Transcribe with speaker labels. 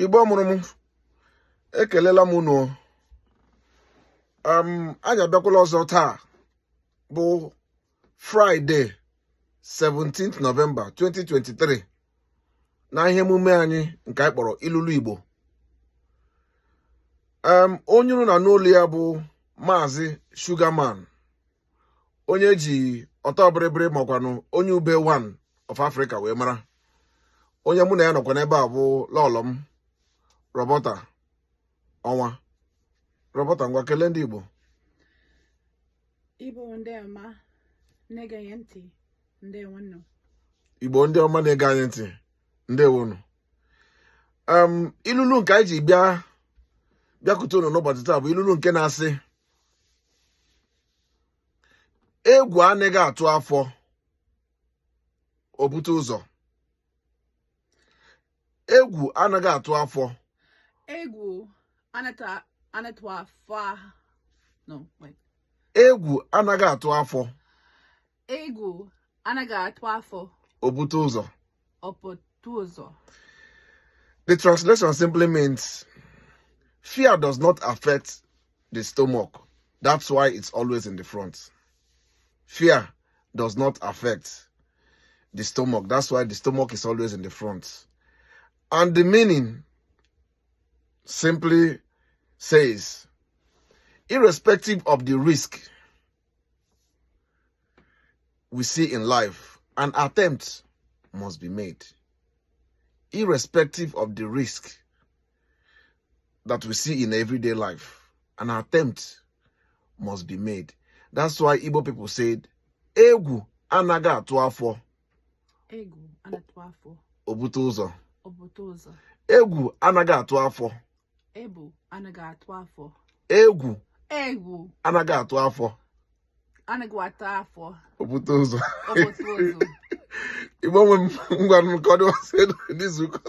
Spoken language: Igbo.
Speaker 1: Igbo mụrụ m, ekelela m unu. Anyị abịakwala ọzọ taa bụ Friday, 17th November 2023, na ihe emume anyị nke anyị kpọrọ Ilulu Igbo. Onye unu na-anụ olu ya bụ Maazị Sugarman, onye eji ọtọ bịrịbịrị makwanụ onye ube one of Africa wee mara. Onye mụ na ya nọkwa n'ebe a bụ lọlọ m, Roberta Ọnwa. Roberta, ngwa, kelee ndị Igbo.
Speaker 2: Igbo ndị ọma na-ege ntị, ndewonụ.
Speaker 1: Igbo ndị ọma na-ege anyị ntị, ndewonụ. Ilulu nke anyị ji bịa bịakwute unu n'ụbọchị taa bụ ilulu nke na-asị, egwu anaghị atụ afọ o bute ụzọ. Egwu anaghị atụ afọ.
Speaker 2: Egwu anaghị afọ. No, wait.
Speaker 1: Egwu anaghị atụ afọ.
Speaker 2: Egwu anaghị atụ afọ.
Speaker 1: O bute ụzọ.
Speaker 2: O bute ụzọ.
Speaker 1: The translation simply means fear does not affect the stomach. That's why it's always in the front. Fear does not affect the stomach. That's why the stomach is always in the front. And the meaning simply says, irrespective of the risk we see in life, an attempt must be made. Irrespective of the risk that we see in everyday life, an attempt must be made. That's why Igbo people said, egwu anaghị atụ afọ.
Speaker 2: Egwu anaghị atụ afọ.
Speaker 1: O bute ụzọ.
Speaker 2: O bute ụzọ.
Speaker 1: Egwu anaghị atụ afọ.
Speaker 2: Egwu anaghị atụ afọ.
Speaker 1: Egwu
Speaker 2: Egwu
Speaker 1: anaghị atụ afọ.
Speaker 2: anaghị atụ afọ.
Speaker 1: O bute ụzọ.
Speaker 2: O bute ụzọ.
Speaker 1: Igbo nwe m, ngwa, ka ọ dịwasị n'izu ụka.